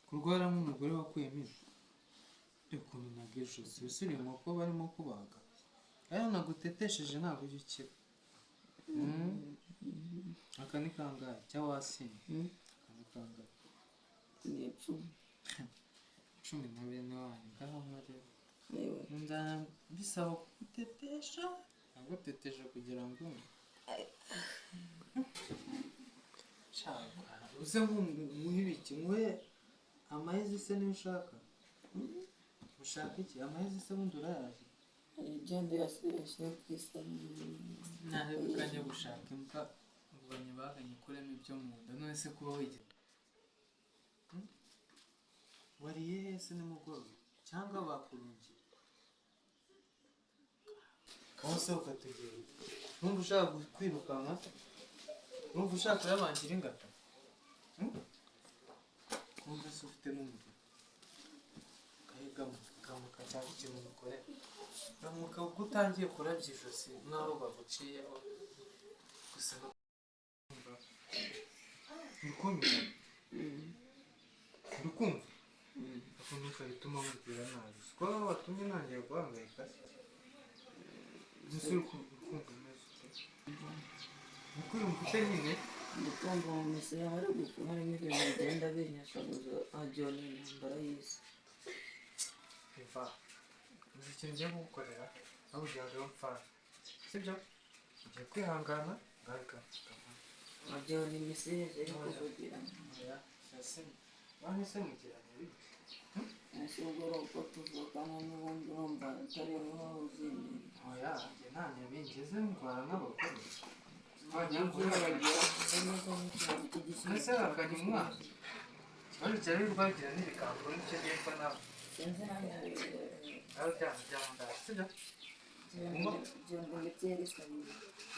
Kurwara nk'umugore wakuyemo inda, ukuntu naga ijosi usubira inkoko barimo kubaga, ariyo nagutetesheje ntabwo ujya ukira. Aka ni kangahe cyangwa wasinye? Aka ni kangahe? Ni 10. 10 na bene wanyu ngaho nkareba. Nzana bisaba kugutetesha, nagutetesha kugira ngo shaka uze nkuhe ibiki, nkuhe amahezi se niyo ushaka. Ushaka iki? Amahezi se bundi urayazi? Igenda yashyira ku isahani. Nahebe kajya gushaka imbwa ngo banyibaganye ukuremo ibyo mu nda, none se kuba wigira. Wariye he se nimugoroba cyangwa bakurungiye? Aho se ukatugenda? Numva ushaka kwirukanka? Numva ushaka kuyabangira ingata? Numva se ufite n'umuriro? Gamuka cyangwa ikintu mukorera. Gamuka ubwo utangiye kurabya ijosi nk'aho baguciyeho. Gusa numva urukumva? Urukumva? Ako ntukabituma nkubwira nabi. Siko watumye ntangira guhangayika se? Mbese urukumva umeze ute? Uko urumva ute nyine? Ndikumva mu misaya harimo ibintu bigenda binyashaguza wagira ni intambara y'isi. Eva, uzi ikintu ngiye kugukorera? Nawe ugira ngo mfana. Sibyo? Ugiye kwihangana, ngaruka. Wagira ni imisaya iri kuvugira. Oya, sasa bane se mugiranye bite? Ese ubwo ari uko tuvukana n'ubundi urumva atari wowe uzindira. Oya, njye nta nyabingi ndwara nk'abagore. Ese bakanya umwana. Ikibazo cyari rwagira n'ibikango nicyo ngiye mfa nawe. Sinzi nanjye. Nawe byanga byanga, sibyo? Genda amatiyeri sabine.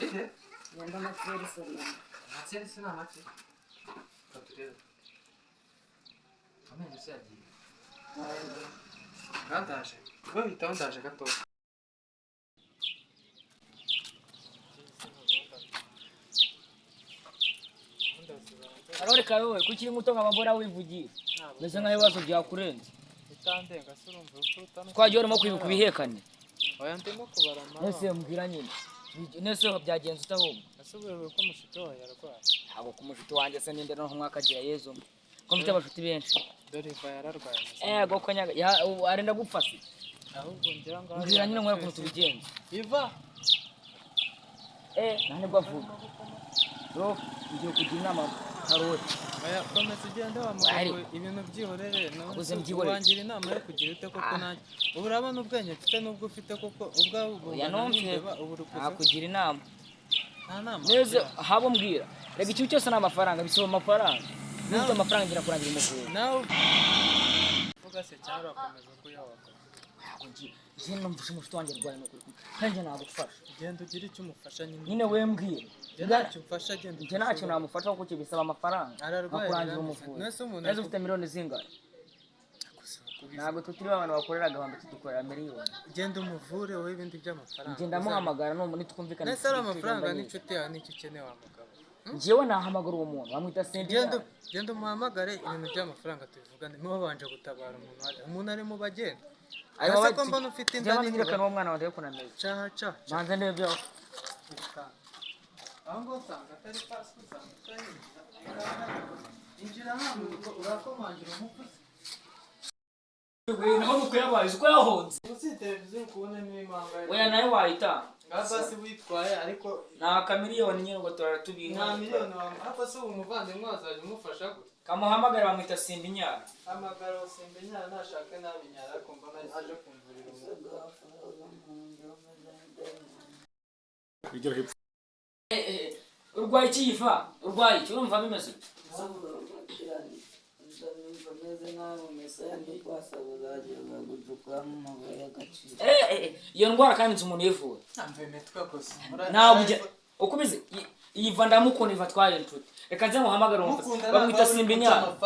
Ije? Genda amatiyeri sabine. Amatiyeri se ni amaki? Reka turebe. Amenyo se yagiye. Ngandaje. Babitaho ndaje gatoya. Karori Karori, kuki muto nkaba mbora wivugira? Meze nkaho ibibazo byakurenze. Bitandenga se urumva urupfu rutanu. Twagiye urimo kwibuka ibihekane. Oya ndimo kubara amara. Nese mbwira nyine. Nese byagenze ute ahubwo? Ese ubuyobewe ko mushuti wawe yarwaye? Ntabwo ku mushuti wanjye se ninde noneho mwakagira Yezu. Ko mfite abashuti benshi. Dore Iva yararwaye. Ego ko nyaga arenda gupfa se. Ahubwo ngira ngo mbwira nyine nkore ukuntu tubigenza. Iva. Nta nibwo avuga. Bro, ngiye kugira inama Karori. Oya, komeza ugende wa mugabo, ibintu byihorere. Ubangira inama yo kugira ute koko nanjye. Ubu urabona ubwenge mfite n'ubwo ufite koko ubwawe nakugira inama. Nta nama. Neze habo mbwira. Rega ikintu cyose ni amafaranga, bisaba amafaranga. Nufite amafaranga ngira kurangira umuvuzi. Nawe uvuga se cyangwa urakomeza kuyabaka? Ntabwo ngiye. Njye numva umushuti wanjye arwaye n'ukuri. Nanjye nagufasha. Genda ugire icyo umufasha nyine. Nyine we mbwira. Ntacyo umfasha genda. Njye ntacyo namufasha kuko bisaba amafaranga. Nkakurangira umuvuzi. Nese ufite miliyoni zingahe? Ntabwo tutiri abantu bakorera agahombo tudukorera miliyoni. Genda umuvure wowe ibindi by'amafaranga. Njye ndamuhamagara none nitwumvikana. Nese ari amafaranga n'inshuti yawe n'icyo ukeneye wa mugabo. Njyewe nahamagara uwo muntu bamwita Senderi. Genda umuhamagare ibintu by'amafaranga tubivugane. Mubanje gutabara umuntu hariya. Umuntu ari mu bagenda. Ese ko mbona ufite inda nini? Njyewe uwo mwana wanjye kunameza. Cha cha. Manze ndebe. Aho ngo usanga atari pasi usanga atari. Injira hano urakomangira umukozi. Naho nuko yabaye uko yahonze. Uzi televiziyo kubona n'imanga. Oya nayo wayita. Ngabasi witwaye ariko nta kamiliyoni nyine ngo turaratubiha. Nta miliyoni wa ariko se ubu umuvandimwe wazaje umufasha gute? Kamuhamagara bamwita Simba Inyara. Hamagara Simba Inyara nashaka nabi Inyara ariko mbona aje kumvurira umuntu. Urwaye iki Iva? Urwaye iki? Urumva bimeze ute? Iyo ndwara kandi nzi umuntu uyivura. Ntabwo uko ubizi Iva ndamukunda Iva twari inshuti. Reka nze muhamagare umufasha. Bamwita Simba Inyara.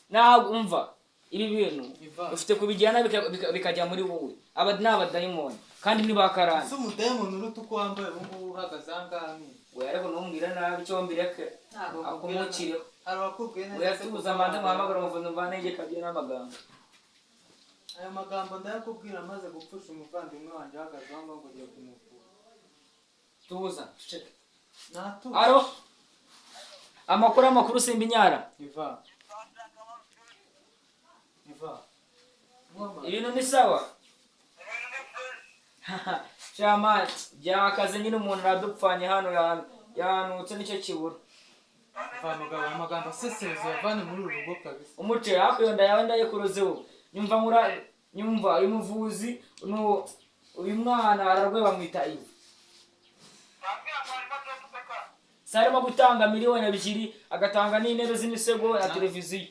Ntabwo umva ibi bintu ufite kubijyana bikajya muri wowe. Aba ni abadayimoni kandi ni bakarani. Ese umudayimoni uruta uko wambaye ubu ngubu uhagaze aha ngaha ni We, ariko ntumbwire nabi, icyo mbireke. Ntabwo nkubwira. Akumukireho. Hari abakubwiye neza Oya, se tuza kuko manze wambaye? muhamagara umuvuzi mvane igikabyo n'amagambo. Ayo magambo ndayakubwira amaze gupfusha umuvandimwe wanjye uhagaze aho ngaho ngo ugiye kumuvura. Tuza, ceceka. Natuze. Aro, amakuru, amakuru, simba inyara. Iva, Iva. Mwama. Ibintu ni sawa shama, byakaze nyine, umuntu aradupfanye hano yanutse nicyo kibura. Va mugabo, amagambo asesereza uyavane muri uru rugo kabisa. Umuce hafi iyo ndayawe ndayikuruzeho, nyumva nkura, nyumva uyu muvuzi uyu mwana ararwaye, bamwita Ivi. Se arimo gutanga 2 miliyoni, agatanga n'intebe z'imisego na televiziyo.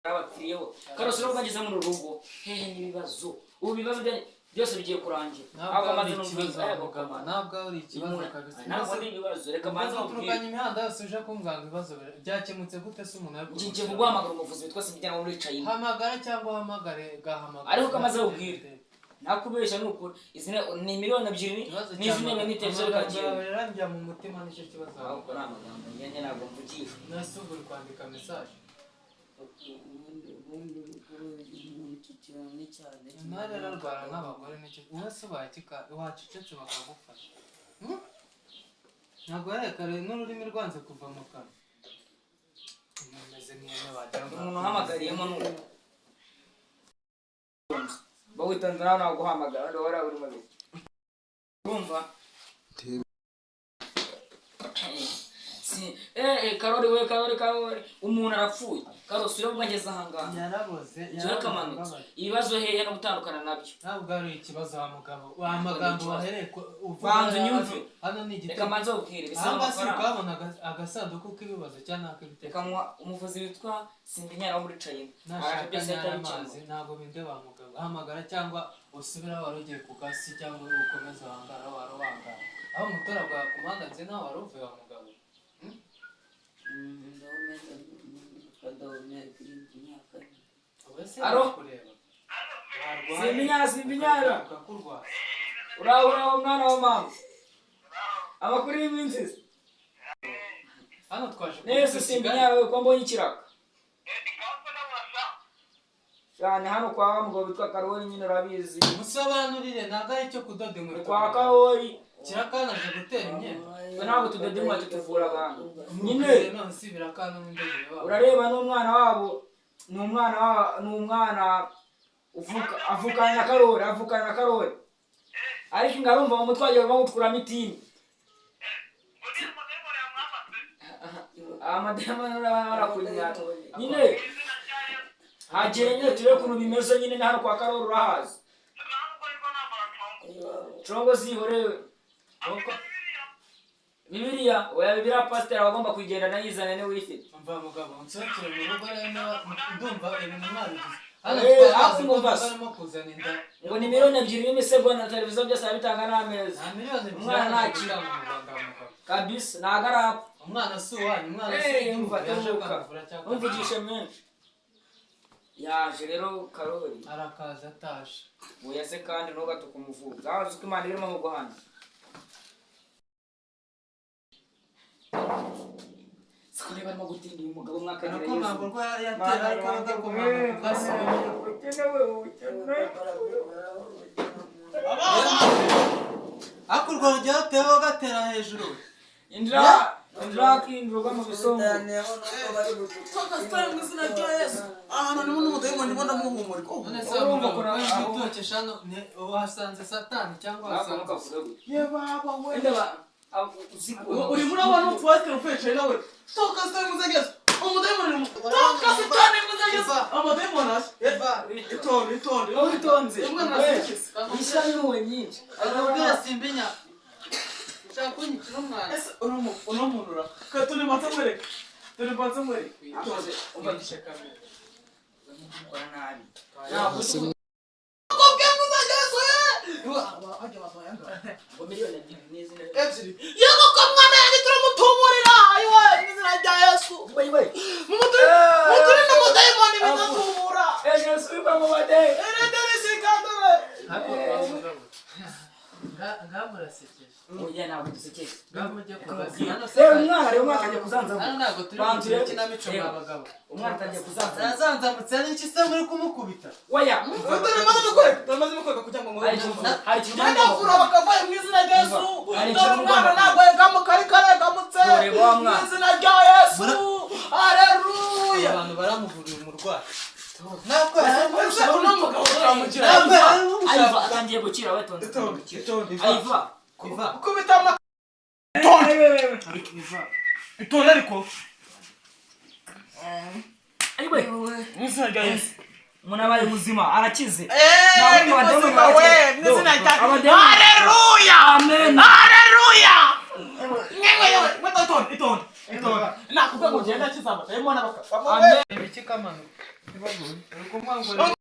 Abapfiriyeho karose nubwo ageze mu rugo hehe n'ibibazo, ubu ibibazo byose bigiye kurangira. Ntabwo Ahubwo ari amaze ikibazo, n'umubwiza mugabo, ntabwo ari ikibazo kabisa. Ntabwo ari ibibazo, reka manze Ibibazo mubwire. turukanye imihanda yose uje kumbwira ngo ibibazo byakemutse gute se umuntu ari Ngiye kugushaka? kuguhamagara umuvuzi witwa Simbijyana muri China. Hamagara cyangwa uhamagare gahamagara. Ariko kamaze kubwira. Nakubesha ni ukuri, izi ni 2 miliyoni Ikibazo n'izi ntebe n'iteleviziyo bikagenda. Birangira mu mutima, nicyo kibazo. Ahubwo ni amagambo njye ntabwo mvugisha. Nase ubu uri kwandika message. Ubundi icyo kintu ni cyane. Intare ararwara nk'abagore, nicyo wowe se wakika wacecetse bakagufasha. Ntabwo yarekare n'ururimi rwanze kuva mu kanwa, umeze nk'ihene wagira ngo Umuntu uhamagariyemo ni uwo bawitonze nawe naguhamagara wenda wari uri mubiri, urumva si Karori we, Karori, Karori, umuntu arapfuye. Karori, urabwo ngeze ahangaha. Yaraboze. Njyewe kamanutse, ibibazo hehe no gutandukana nabyo. Ntabwo ari ikibazo wa mugabo wa magambo wahereye uvuga. Banza unyumve. Hano ni Reka igitego. manze ubwire bisaba Aha ngaha si amafaranga. ukabona agasanduku k'ibibazo cyangwa n'ak'ibitego. Reka muha umuvuzi witwa Simbinyana wo muri China, araje Nashaka byose ahita nyara abikemura. amazi ntabwo bindeba mugabo. Hamagara cyangwa usubire aho wari ugiye ku gasi, cyangwa ukomeze wangara aho wari wangara, aho umutora bwawe ku muhanda, nzi naho wari uvuye wa mugabo. Ndahumeka kadahumeka imyaka. Wowe se Aro? kureba warwaye Simbinyana, Simbinyana. ukakurwara. Uraho, uraho mwana wa mama, amakuru y'iminsi se? Hano twaje Nese kuvuga Kigali. Simbinyana we, ko mbonye ikiraka cyane hano kwa wa mugabo witwa Karori nyine, urabizi. Musobanurire, ntabwo ari icyo kudoda Ni inkweto. kwa Karori. Kirakanaje gutera imyenda. Twe ntabwo tudoda inkweto, tuvura abantu nyine. None si birakana n'indege wabo. Urareba n'umwana wabo, ni umwana ni umwana uvuka, avukana na Karori, avukana na Karori, ariko ngarumva mu mutwe wagiye bamukuramo itini, amadayimoni barakunyata nyine. Hagere nyine turebe ukuntu bimeze nyine, ni hano kwa Karori, urahazi. Congo zihore Bibiliya, oya, Bibiliya pasiteri aba agomba kuyigendana, yizana niwe uyifite. Umva mugabo, nsohokere mu rugo rero, ndumva ibintu mwabigize hano. Eh, Twabaze hafi ko ngo mvase. barimo kuzana inda. Ngo ni 2 miliyoni n'imisego na televiziyo byose arabitanga n'ameza. Nta 2 miliyoni Umwana yaje nta gutanga mu Rwanda wa mugabo. Kabisa ntago arapfa. Umwana si uwanyu, umwana si Eh, uw'igihugu umva yaje turuka kwandavura cyangwa umvugishe menshi yaje rero Karori. Arakaza ataje. Oya se kandi ntugatuke umuvuzi aho uzi ko Imana irimo kuguhana. Siko niba arimo gutinda uyu mugabo mwakagira Arakomanga Yesu. urwo yatera, ariko bagakomanga ku gasi. Ubukene we, ubukene. Ariko urwo rugero atewe gatera hejuru. Injira, injira, akinjirwa mu bisongo. Toka mu izina rya Yesu. Ahantu ndimo n'umudayimoni, ndimo ndamuhumurika. Oh, None se Urumva mugabo ukuntu aho- witokesha hano wahasanze Satani cyangwa Ntabwo wahasanze mukavuge gutya. Ye baba we. Wenda uzi ko Urimo urabona umupasiteri upfuye nawe. Toka satani mu izina rya Yesu. Umudayimoni ni Toka satani mu izina rya Yesu. Amadayimoni aje. Itonde, itonde. Witonze. Umwana arasekiza. Ishyiramo impuhwe nyinshi. Arabwira Simbinya ushaka kunyicira umwana. Ese uno muntu ura. Ka turi mbanze mwereke. Turi mbanze mwereke. Akoze umva Wihishe kamera. ukora nabi. Ntabwo uzi Akobwe mu izina rya Yesu. Hajya abantu bayanga. ngo 2 miliyoni n'izina Ebyiri. Yego ko mwana yanjye turamutuburira. Ayiwe mu izina rya Yesu. We we. Mumuture. Twiruka mu badeyi. Ngaha murasekeje. Oya, ntabwo dusekeje. Ngaha mujye kubaza. Hano se Reba umwana, reba umwana atangiye kuzanzamuka. Hano ntabwo turi Bantu gukina rero- ikinamico Reba. mwa bagabo. Umwana atangiye kuzanzamuka. Arazanzamutse n'iki se muri kumukubita? Oya. Turamaze mukwereka kugira ngo Hari ikintu, hari ikintu. Genda vura bakavaye mu izina rya Yesu. Hari Dore ikintu umwana ugomba. ntabwo yegamuka ariko aregamutse. Dore wa Mu mwana. izina rya Yesu. Haleluya. Abantu baramuvuriye umurwayi. Ntabwo Ese uno mugabo turamugira. Ntabwo Ayiva atangiye gukira, wetonze, atangiye gukira. Ayiva. Iva. Kubita ama itonde ariko. Ayiwe. Mu izina rya Yesu. Umuntu abaye muzima, arakize. Eh, ni muzima we, mu izina rya Abademoni. Haleluya. Amen. Haleluya. Nyewe yewe, mweta itonde, itonde, itonde. Nakubwiye ngo ugende akiza amadayimoni abakavamo. Amen. Ibiki kamanuka. Uri kumwangura.